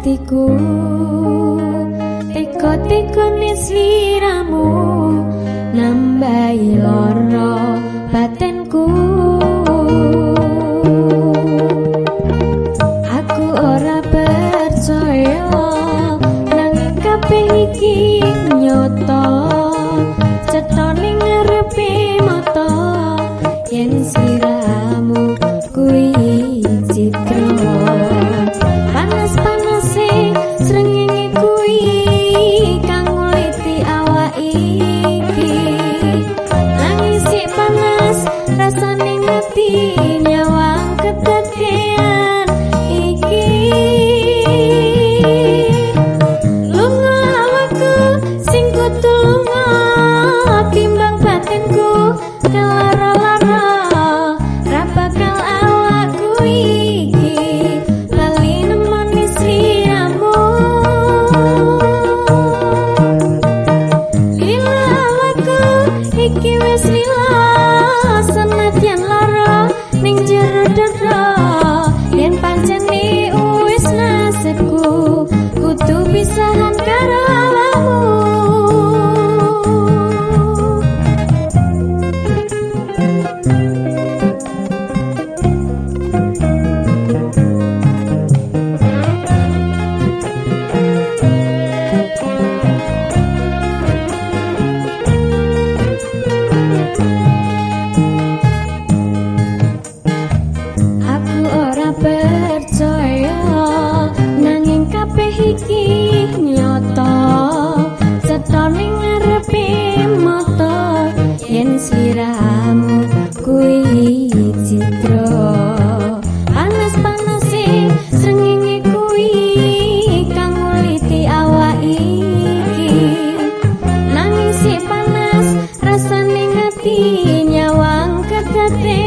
atiku, teko-tekone sliramu nambahi lara batinku. Aku ora percaya nanging kabeh iki nyata, cetha ning ngarepe mata yen sliramu kuwi citra. Panas-panase srengenge kuwi kang nguliti awak iki, nanging sik panas rasane ngati nyawang kedadean iki. Lunga awakku sing kudu lunga timbang batinku kelara-lara, ra bakal awakku iki lali nemoni sliramu. Lila awakku iki wis lila, senadyan lara ning jero dada, yen pancene wis nasibku kudu pisahan karo awakmu. Aku ora percaya nanging kabeh iki nyata, cetha ning ngarepe mata yen sliramu kuwi citra. Panas-panase srengenge kuwi kang nguliti awak iki, nanging sik panas rasane ngati nyawang kedadean.